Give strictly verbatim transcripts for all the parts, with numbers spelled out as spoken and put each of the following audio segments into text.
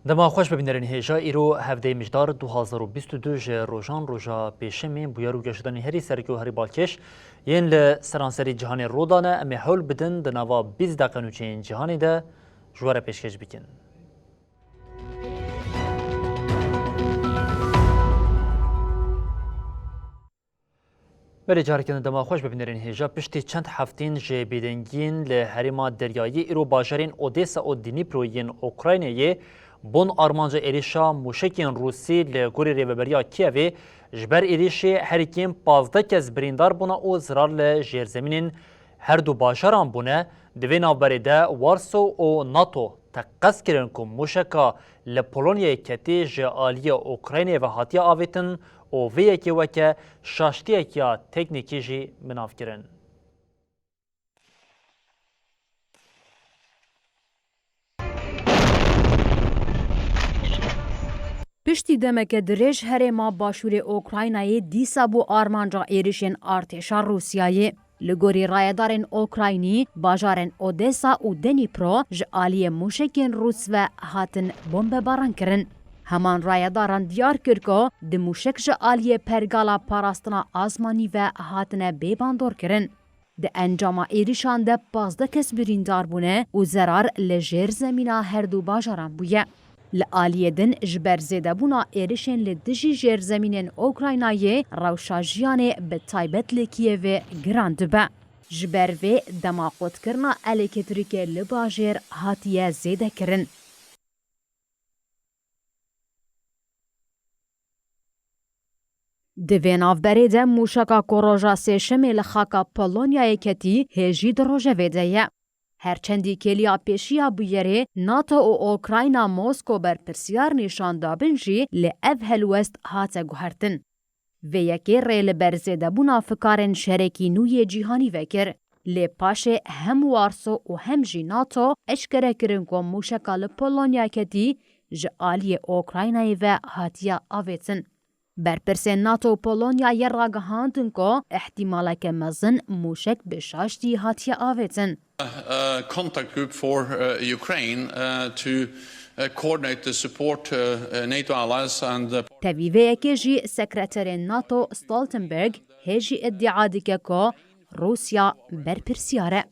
Dema xweş bibînerên hêja, îro hevdeyê Mijdar du hazar û bîst û du ji rojan roja pêşemê bûyer û geşedanî herî sereke û herî balkêş yên li seranserî cîhanê rû dane. Em ê hewl bidin di nava bîst deqe nûçeyên cîhanê de ji we re pêşkêş bikin. Belê, careke din dema xweş bibînerên hêja. Piştî çend heftên ji bêdengiyên li herêma deryayî, îro bajarên Odesa û Dnîpro yên Ukraynayê bûn armanca êrişa mûşekên Rûsî li gorî rêveberiya Kîevê. Ji ber êrişê herî kêm pazdeh kes birîndar bûne û zirar li jêrzemînên her du bajaran bûne. Di vê navberê de Warso û nato teqez kirin ku mûşeka li Polonyayê ketî ji aliyê Ukraynayê ve hatiye avêtin û vê yekê weke şaştiyeke ya teknîkî jî bi nav kirin. Piştî demeke dirêj herêma başûrê Ukraynayê dîsa bû armanca êrişên artêşa Rûsyayê. Li gorî rayedarên Ukraynî, bajarên Odesa û Dnîpro ji aliyê mûşekên Rûs ve hatin bombebaran kirin. Heman rayedaran diyar kir ku di mûşek ji aliyê pergala parastina azmanî ve hatine bêbandor kirin. Di encama êrişan de pazdeh kes birîndar bûne û zerar li jêrzemîna her du bajaran bûye. Li aliyê din ji ber zêdebûna êrişên li dijî jêrzemînên Ukraynayê rewşa jiyanê bi taybet li Kîevê giran dibe. Ji ber vê dema qutkirina elektrîkê li bajêr hatiye zêdekirin. Di vê navberê de mûşeka ku roja sêşemê li xaka Polonyayê ketî hê jî di rojevê de ye. Her çendî kêliya pêşiya bûyerê nato û Ukrayna Mosko berpirsiyar nîşan dabin jî, lê ev helwest hate guhertin. Vê yekê rê li ber zêdebûna fikarên şerekî nû yê cîhanî vekir. Lê paşê hem Warso û hem jî nato eşkere kirin ku mûşeka li Polonya ketî ji aliyê Ukraynayê ve hatiye avêtin. Berpirsên nato û Polonyayê ragihandin ku ihtimaleke mezin mûşek bi şaştî hatiye avêtin. Uh, contact group for, uh, Ukraine, uh, to, uh, coordinate the support, uh, uh, nato allies and, uh, Tevî vê yekê jî sekreterê nato Stoltenberg hê jî îdia dike ku Rûsya berpirsiyar e.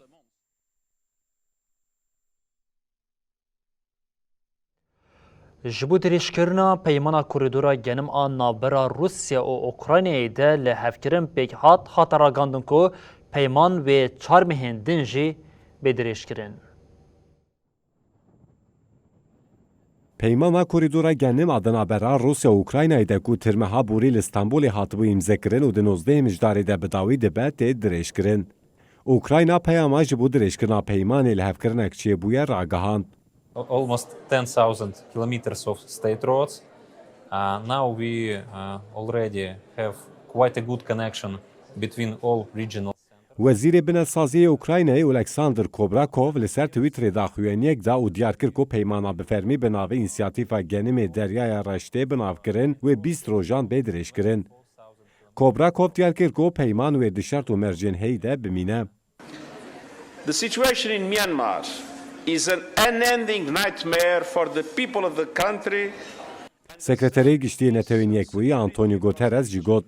Ji bo dirêjkirina peymana korîdora genim a navbera Rûsya û Ukraynayê de li hevkirin pêk hat, hate ragandin ku peyman wê çar mehên din jî bê dirêjkirin. Peymana korîdora genim a di navbera Rûsya û Ukraynayê de ku tirmeha borî li Stenbolê hatibû îmzekirin û di nozdehê Mijdarê de bi dawî dibe, tê dirêjkirin. Ukrayna peyama ji bo dirêjkirina peymanê li hevkirinek çêbûye ragihand. Almost ten thousand kilometers of state roads. Uh, now we, uh, already have quite a good connection between all regional Wezîrê Binesaziyê yê Ukraynayê Oleksandr Kobrakov li ser Twitterê daxuyaniyek da û diyar kir ku peymana bi fermî bi navê Însiyatîfa Genimê Deryaya Reş tê binavkirin, wê bîst rojan bê dirêjkirin. Kobrakov diyar kir ku peyman wê di şert û mercên heyî de bimîne. The situation in Myanmar is an unending nightmare for the people of the country. Sekreterê Giştî yê Netewên Yekbûyî Antonio Guterres jî got,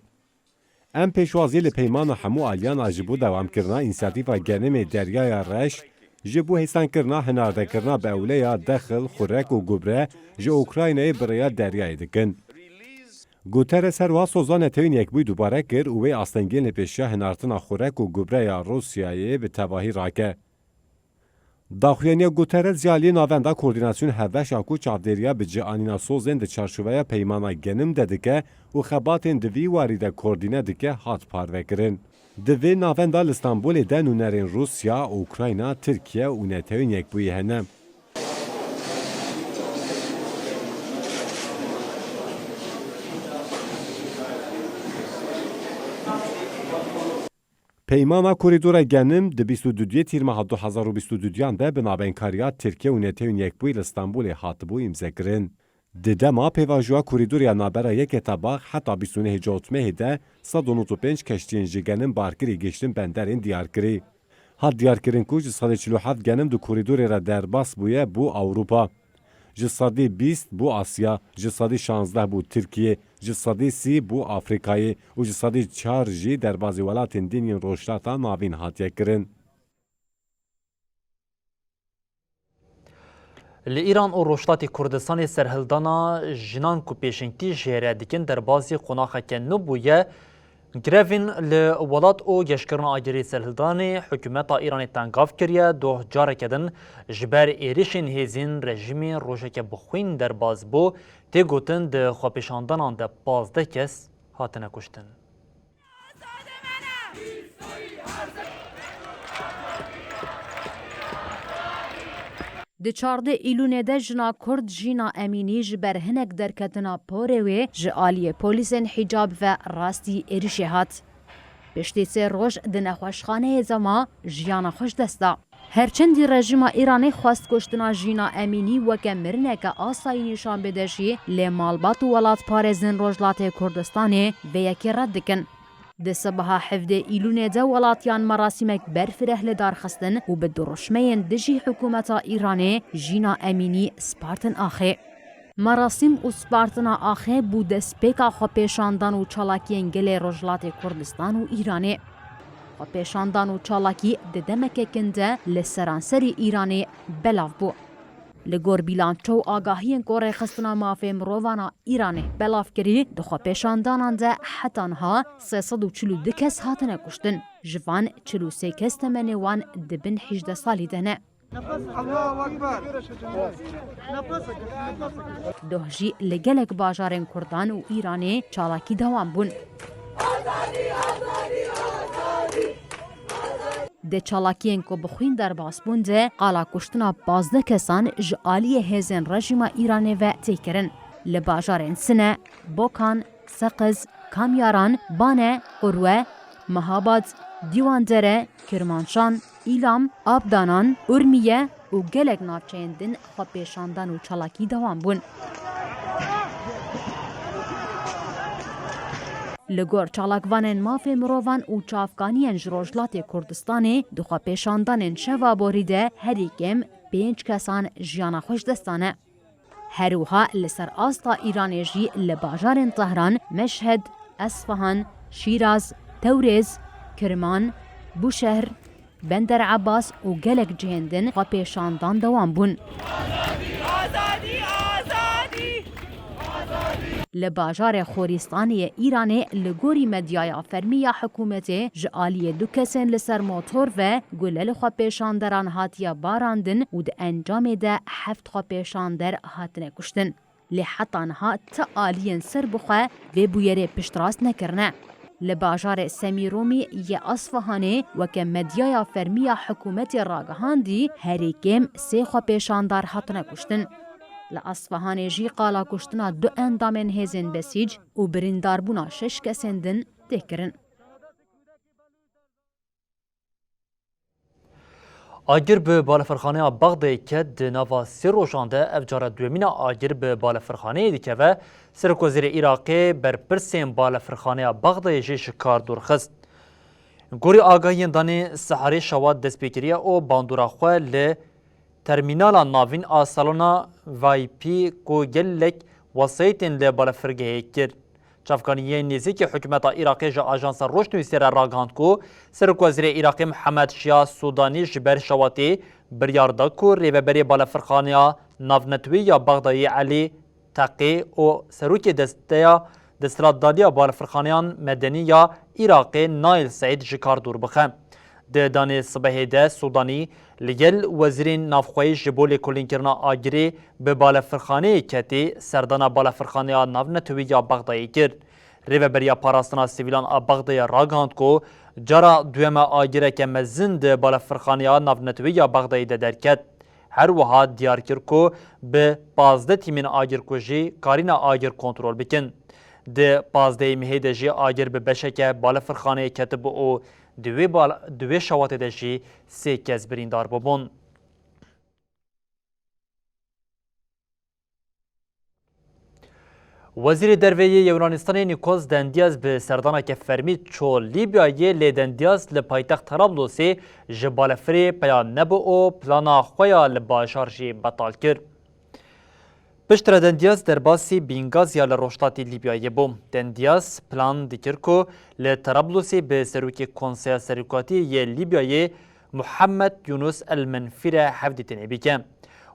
Em pêşwazî li peymana hemû aliyan a ji bo dewamkirina Însiyatîfa Genim ê Deryaya Reş, ji bo hêsankirina hinardekirina bi ewleya dexil, xurek û gubre ji Ukraynayê bi rêya deryayê dikin. Guterres her wiha soza Netewên Yekbûyî dubare kir û wê astengiyên li pêşiya hinartina xurek û gubreya Rûsyayê bi tevahî rake. Daxuyaniya Guterres ji aliyê Navenda Koordînasyon Hevbeş a ku çavdêriya bi cianîna sozên di çarçoveya peymana genim de dike û xebatên di vî warî de koordîne dike hat parvekirin. Di vê navenda li Stenbolê de nûnerên Rûsya, Ukrayna, Tirkiye û Netewên Yekbûyî hene. Peymana Korîdora Genim di bîst û duyê Tîrmeha du hezar û bîst û duyan de bi navendkariya Tirkiye û Netewên Yekbûyî li Stenbolê hatibû îmzekirin. Di dema pêvajoya korîdorê ya navbera yekê Tebax heta bîst û nehê Cotmehê de sed û nod û pênc keştiyên ji Genim barkirî gihiştin benderên Diyarkirî. Hat diyarkirin ku ji sedê çil û heft Genim di korîdorê re derbas bûye bû Ewropa. Ji sedî bîst bû Asya, ji sedî şazdeh bû Tirkiye, ji sedî sî bû Afrîkayê û ji sedî çar jî derbazî welatên din yên Rojhilata Navîn hatiye kirin. Li Îran û Rojhilatê Kurdistanê serhildana jinan ku pêşengtî jê re dikin derbasî qonaxeke nû bûye. Grevên li welat û geşkirina agirê serhildanê hikûmeta Îranê tengav kiriye, doh careke din ji ber êrişên hêzên rejîmê rojeke bi xwîn derbas bû, tê gotin di xwepêşandanan de pazdeh kes hatine kuştin. Di çardeh Îlûnê de jina Kurd Jîna Emînî ji ber hinek derketina porê wê ji aliyê polîsên hîcab ve rastî êrişê hat. Piştî sê roj di nexweşxaneyê de ma, jiyana xwe ji dest da. Her çendî rejîma Îranê xwest kuştina Jîna Emînî weke mirineke asayî nîşan bide jî, lê malbat û welatparêzên Rojhilatê Kurdistanê vê yekê red dikin. Di sibeha hevdê Îlûnê de welatiyan merasîmek berfireh li dar xistin û bi dirûşmeyên dijî hikûmeta Îranê Jîna Emînî spartin axê. Merasîm û spartina axê bû destpêka xwepêşandan û çalakiyên gelê Rojhilatê Kurdistan û Îranê. Xwepêşandan û çalakî di demeke kin de li seranserî Îranê belav bû. Li gor bîlanço û agahiyên ku Rêxistina Mafê Mirovan a Îranê belav kirî, di xwepêşandanan de heta niha sê sed û çil û du kes hatine kuştin. Ji van çil û sê kes temenê wan di bin hejdeh salî de ne. Doh jî li gelek bajarên Kurdan û Îranê çalakî dewam bûn. Di çalakiyên ku bi xwîn derbas bûn de qala kuştina pazdeh kesan ji aliyê hêzên rejîma Îranê ve tê kirin. Li bajarên Sine, Bokan, Seqiz, Kamyaran, Bane, Urwe, Mehabad, Dîwandere, Kirmanşan, Îlam, Abdanan, Urmiye û gelek navçeyên din xwepêşandan û çalakî dewam bûn. Li gor çalakvanên mafê mirovan û çavkaniyên ji Rojhilatê Kurdistanê, di xwepêşandanên şeva borî de herî kêm pênc kesan jiyana xwe ji dest dane. Her wiha li ser asta Îranê jî li bajarên Tehran, Meşhed, Esfahan, Şîraz, Tewrêz, Kirman, Bûşehr, Bender Ebas û gelek cihên din xwepêşandan dewam bûn. Li bajarê Xorîstanê yê Îranê li gorî medyaya fermî ya hikûmetê ji aliyê du kesên li ser motor ve gule li xwepêşanderan hatiye barandin û di encamê de heft xwepêşander hatine kuştin. Lê heta niha ti aliyên serbixwe vê bûyerê piştrast nekirine. Li bajarê Semîromî yê Asfahanê weke medyaya fermî ya hikûmetê ragihandî, herî kêm sê xwepêşandar hatine kuştin. Li Asfahanê jî qala kuştina du endamên hêzên besîc û birîndarbûna şeş kesên din tê kirin. Agir bi balafirxaneya Bexdayê ket, di nava sê rojan de ev cara duyemîn e agir bi balafirxaneyê dikeve. Serokwezîrê Iraqê berpirsên balafirxaneya Bexdayê jî ji kar dûr xist. Gorî agahiyên danê Seharê Şewat dest pê kiriye û bandora xwe li Termînala navîn a salona V I P ku gelek wesayîtên li balafirgehê kir. Çavkaniyên nêzîkî hikûmeta Iraqê ji ajansa Rojnivîsê re ragihand ku Serokwezîrê Iraqê Mihemed Şiya Sûdanî ji ber Şewatê biryar da ku rêveberê balafirxaneya navnetewî ya Bexdayê Elî Teqî û serokê desteya desthilatdariya balafirxaneyan medenî ya Iraqê Nail Seîd ji kar dûr bixe. Di danê sibehê de Sûdanî li gel wezîrên navxweyî ji bo lêkolînkirina agirê bi balefirxaneyê ketî serdana balefirxaneya navnetewî ya Bexdayê kir. Rêveberiya Parastina Sivîlan a Bexdayê ragihand ku cara duyem e agireke mezin di balefirxaneya navnetewî ya Bexdayê de derket. Her wiha diyar kir ku bi pazdeh tîmên agirkujî karîne agir kontrol bikin. Di pazdehê mehê de jî agir bi beşeke balefirxaneyê ketibû û Di wê bal-, di wê şewatê de jî sê kes birîndar bûbûn. Wezîrê Derve yê Yewranistanê Nikos Dendias bi serdaneke fermî çû Lîbyayê, lê Dendias li paytext Terablosê ji balefirê peya nebû û plana xwe ya li bajar jî betal kir. Piştre Dendias derbasî Bîngazî ya li rojhilatê Lîbyayê bû. Dendias plan dikir ku li Terablosê bi serokê Konseya Serokatiyê yê Lîbyayê Muhammed Yunus El Menfî re hevdîtinê bike.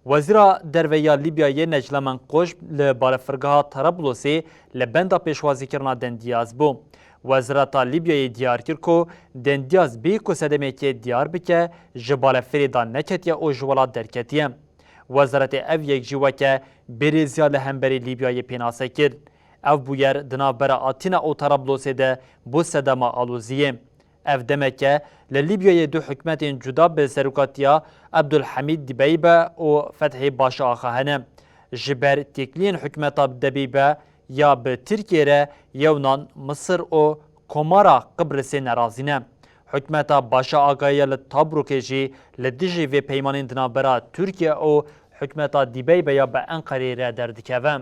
Wezîra Derve ya Lîbyayê Necla Menqoş li balefirgeha Terablosê li benda pêşwazîkirina Dendias bû. Wezareta Lîbyayê diyar kir ku Dendias bê ku sedemekê diyar bike, ji balefirê de neketiye û ji welat derketiye. Wezaretê ev yek jî weke bêrêziya li hemberî Lîbyayê pênase kir. Ev bûyer di navbera Atîna û Terablosê de bû sedema aloziyê. Ev demek e, li Lîbyayê du hikûmetên cuda bi serokatiya Abdulhamîd Dibeybe û Fethî Başa Axa hene. Ji ber têkiliyên hikûmeta Dibeybe ya bi Tirkiyê re Yewnan, Misir û Komara Qibrisê nerazî ne. Hikûmeta Başa Axa ya li Tobrukê jî li dijî vê peymanên di navbera Tirkiye û hikûmeta Dibeybe ya bi Enqereyê re derdikeve.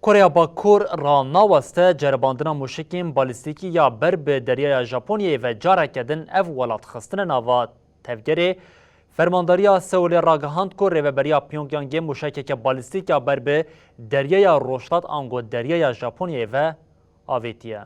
Koreya Bakur ranaweste ceribandina mûşekên balîstîkî ya ber bi deryaya Japonyayê ve careke din ev welat xistine nava tevgerê. Fermandariya Seulê ragihand ku rêveberiya Pyongyangê mûşekeke balîstîk ya ber bi deryaya Rojhilat ango deryaya Japonyayê ve avêtiye.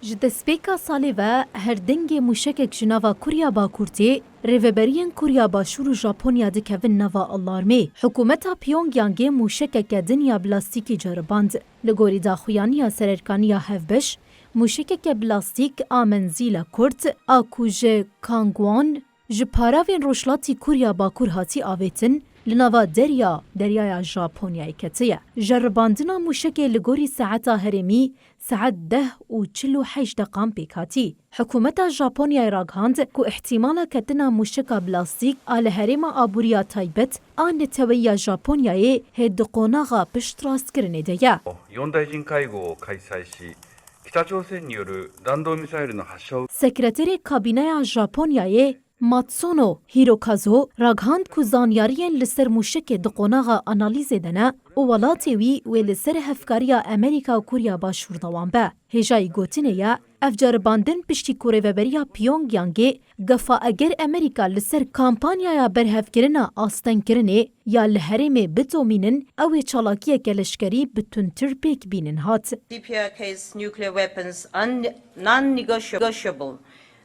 Ji destpêka salê ve her dengê mûşekek ji nava Kurya Bakur tê, rêveberiyên Kurya Başûr û Japonya dikevin nava alarmê. Hikûmeta Pyongyangê mûşekeke din ya plastîkî ceriband. Li gorî daxuyaniya Sererkaniya Hevbeş, mûşekeke plastîk a menzîla kurt a ku ji Kangwon, ji paravên rojhilatî Kurya Bakur hatî avêtin, li nava derya, deryaya Japonyayê ketiye. Ceribandina mûşekê li gorî saeta herêmî saet deh û çil û heşt deqan pêk hatî. Hikûmeta Japonyayê ragihand ku îhtîmala ketina mûşeka plastîk a li herêma aboriya taybet a neteweyî ya Japonyayê hê di qonaxa piştrastkirinê de ye. 四大臣会合を開催し、北朝鮮による弾道ミサイルの発射を Sekreterê Kabîneya Japonyayê Matsuno Hirokazu ragihand ku zanyariyên li ser mûşekê di qonaxa analîzê de ne û welatê wî wê li ser hevkariya Amerîka û Kurya Başûr dewam be. Hêjayî gotinê ye, ev ceribandin piştî ku rêveberiya Pyongyangê gefa eger Amerîka li ser kampanyaya berhevkirina astengkirinê ya li herêmê bidomînin, ew ê çalakiyeke leşkerî bi tundtir pêk bînin hat. D P R K's nuclear weapons are non-negotiable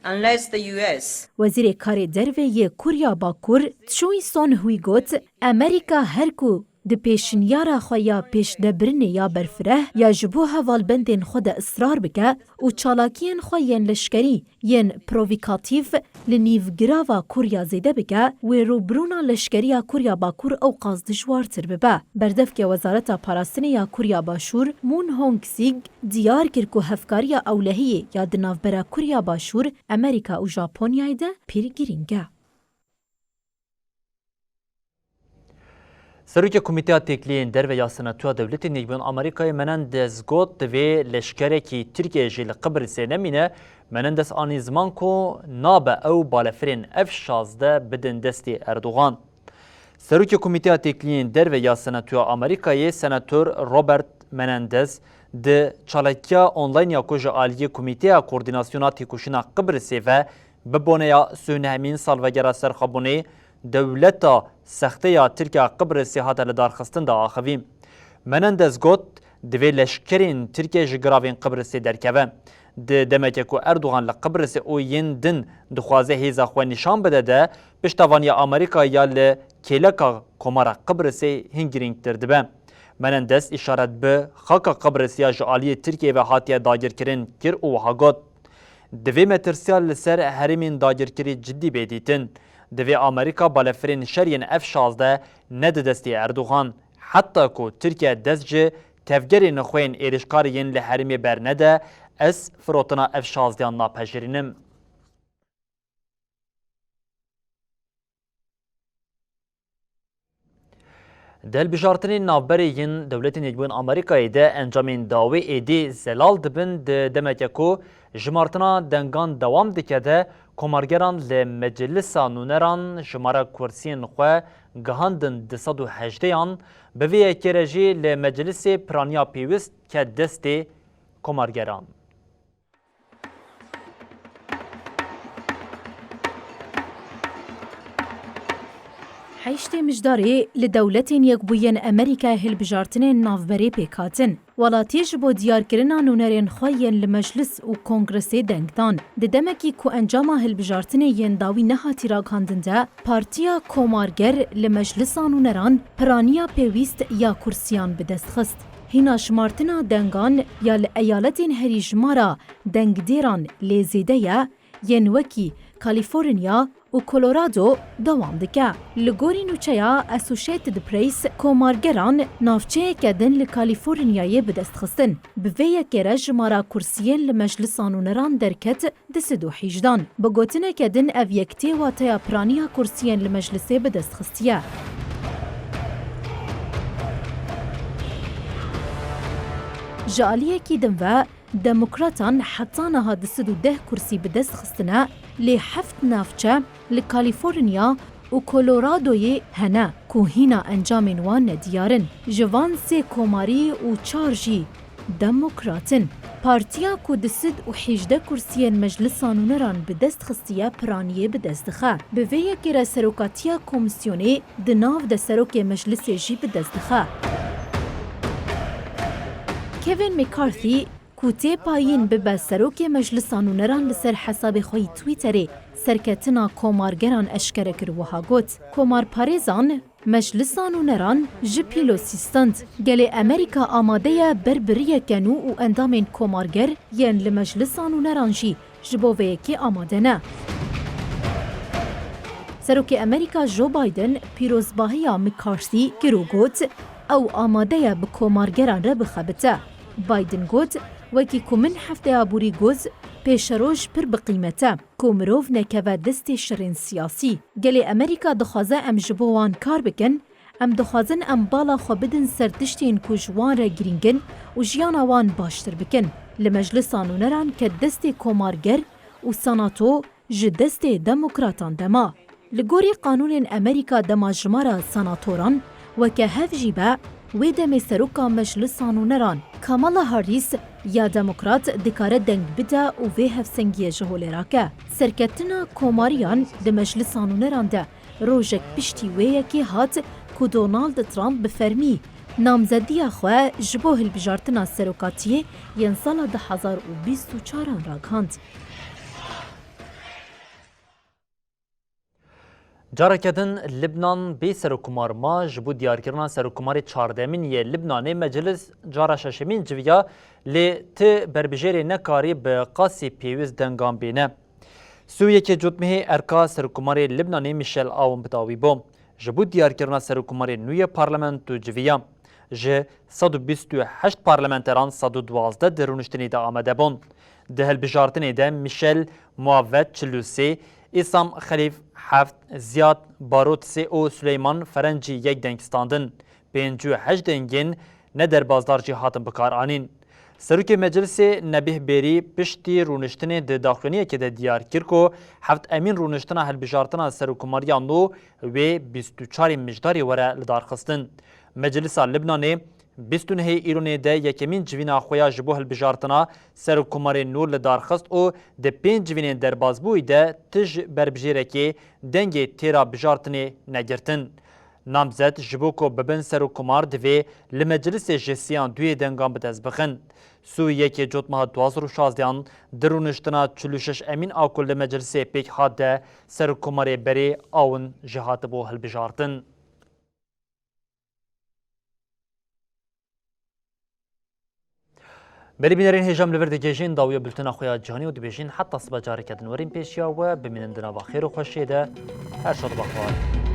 unless the U S Wezîrê Karê Derve yê Kurya Bakur, Choi Son-hui got, Amerîka her ku di pêşinyara xwe ya pêşdebirinê ya berfireh ya ji bo hevalbendên xwe de israr bike û çalakiyên xwe yên leşkerî yên provokatîf li nîv girava Kurya zêde bike, wê rûbirûna leşkeriya Kurya Bakur ew qas dijwartir bibe. Berdevkê Wezareta Parastinê ya Kurya Başûr, Moon Hong Sik, diyar kir ku hevkariya ewlehiyê ya di navbera Kurya Başûr, Amerîka û Japonyayê de pir girîng e. Serokê Komîteya Têkiliyên Derve ya Senatoya Dewletên Yekbûyî Amerîkayê Menendez got, divê leşkerekî Tirkiyeyê jî li Qibrisê nemîne. Menendez anî ziman ku nabe ew balefirên F şazdeh bidin destê Erdogan. Serokê Komîteya Têkiliyên Derve ya Senatoya Amerîkayê Senator Robert Menendez di çalakiya online ya ku ji aliyê Komîteya Koordînasyona Têkoşîna Qibrisê ve bi boneya sî û nehemîn salvegera serxwebûnê dewleta sexte ya Tirkiya Qibrisê hate lidarxistin de axivî. Menendez got, divê leşkerên Tirkiye ji giravên Qibrisê derkeve. Di demeke ku Erdogan li Qibrisê û yên din dixwaze hêza xwe nîşan bide de, piştevaniya Amerîka ya li kêleka Komara Qibrisê hîn girîngtir dibe. Menendez îşaret bi xaka Qibrisê ya ji aliyê Tirkiyê ve hatiye dagirkirin kir û wiha got, Divê metirsiya li ser herêmên dagirkirî cidî bê dîtin. Divê Amerîka balefirên şer yên F şazdeh nede destê Erdogan. Heta ku Tirkiye dest ji tevgerên xwe yên êrişkar yên li herêmê bernede, ez firotina F şazdehan napejirînim. Di hilbijartinên navberê yên Dewletên Yekbûyên Amerîkayê de encamên dawî êdî zelal dibin, di demeke ku jimartina dengan dewam dike de komargeran li Meclisa Nûneran jimara kursiyên xwe gihandin du sed û hejdeh an, bi vê yekê re jî li Meclisê piraniya pêwîst ket destê komargeran. Heştê Mijdarê li Dewletên Yekbûyên Amerîkayê hilbijartinên navberê pêk hatin. Welatî ji bo diyarkirina nûnerên xwe yên li Meclis û Kongresê deng dan. Di demekî ku encama hilbijartinê yên dawî nehatî ragihandin de, Partiya Komarger li Meclisa Nûneran piraniya pêwîst ya kursiyan bi dest xist. Hîna jimartina dengan ya li eyaletên herî jimara dengdêran lê zêde ye, yên wekî California û Colorado dewam dike. Li gorî nûçeya Associated Press, komargeran navçeyeke din li Californiayê bi dest xistin. Bi vê yekê re jimara kursiyên li Meclisa Nûneran derket du sed û hejdehan. Bi gotineke din ev yek tê wateya piraniya kursiyên li Meclisê bi dest xistiye. Ji aliyekî din ve, Demokratan heta niha du sed û deh kursî bi dest xistine, lê heft navçe li California û Coloradoyê hene ku hîna encamên wan nediyar in. Ji van sê komarî û çar jî demokrat in. Partiya ku du sed û hejdeh kursiyên Meclisa Nûneran bi dest xistiye, piraniyê bi dest dixe. Bi vê yekê re serokatiya komîsyonê di nav de serokê Meclisê jî bi dest dixe. Kevin McCarthy, ku tê payîn bibe serokê Meclisa Nûneran, li ser hesabê xwe yî Twitterê serketina komargeran eşkere kir, wiha got, Komarparêzan, Meclisa Nûneran ji Pelosi stand. Gelê Amerîka amade ye ber bi riyeke nû û endamên komarger yên li Meclisa Nûneran jî ji bo vê yekê amade ne. Serokê Amerîka Joe Biden pîrozbahiya McCarthy kir û got, ew amade ye bi komargeran re bixebite. Biden got, wekî ku min hefteya borî got, pêşeroj pir bi qîmet e ku mirov nekeve destê şerên siyasî. Gelê Amerîka dixwaze em ji bo wan kar bikin, em dixwazin em bala xwe bidin ser tiştên ku ji wan re girîng in û jiyana wan baştir bikin. Li Meclisa Nûneran ket destê komarger û senato ji destê demokratan dema. Li gorî qanûnên Amerîka, dema jimara senatoran weke hev jî be, wê demê seroka Meclisa Nûneran Kamala Harris ya demokrat dikare deng bide û vê hevsengiyê ji holê rake. Serketina komariyan di Meclisa Nûneran de rojek piştî wê yekê hat ku Donald Trump bi fermî namzediya xwe ji bo hilbijartina serokatiyê yên sala du hezar û bîst û çaran ragihand. Careke din Libnan bê serokkomar ma. Ji bo diyarkirina serokkomarê çardemîn yê Libnanê meclis cara şeşemîn civiya, lê ti berbijêrê nekarî bi qasî pêwîst dengan bêne. Sî û yekê Cotmehê erka serokkomarê Libnanê Michel Aoun bi dawî bû. Ji bo diyarkirina serokkomarê nû yê parlamento civiya. Ji sed û bîst û heşt parlamenteran sed û duwazdeh di rûniştinê de amade bûn. Di hilbijartinê de Michel Muavet çil û sê, Îsam Xelîf heft, Ziyad Barot sê û Suleyman Ferencî yek deng standin. Pêncî û heşt dengên nederbazdar jî hatin bikaranîn. Serokê Meclisê Nebîh Bêrî piştî rûniştinê di daxuyaniyekê de diyar kir ku heft emîn rûniştina hilbijartina serokkomariya nû wê bîst û çarê Mijdarê were lidarxistin. Meclisa Libnanê bîst û nehê Îronê de yekemîn civîna xwe ya ji bo hilbijartina serokkomarê nû li dar xist û di pênc civînên derbazbûyî de tij berbijêrekê dengê têra bijartinê negirtin. Namzet ji bo ku bibin serokkomar divê li meclisê ji sêyan duyê dengan bi dest bixin. Sî û yekê Cotmeha du hazar û şazdehan di rûniştina çil û şeş emîn a ku li meclisê pêk hat de serokkomarê berê Aoun jî hatibû hilbijartin. Belê bînerên hêja, em li vir digihîjin dawiya bultena xwe ya cîhanî û dibêjin heta sibe careke din werin pêşiya we, bimînin di nava xêr û xweşiyê de. Her şad û bextewar.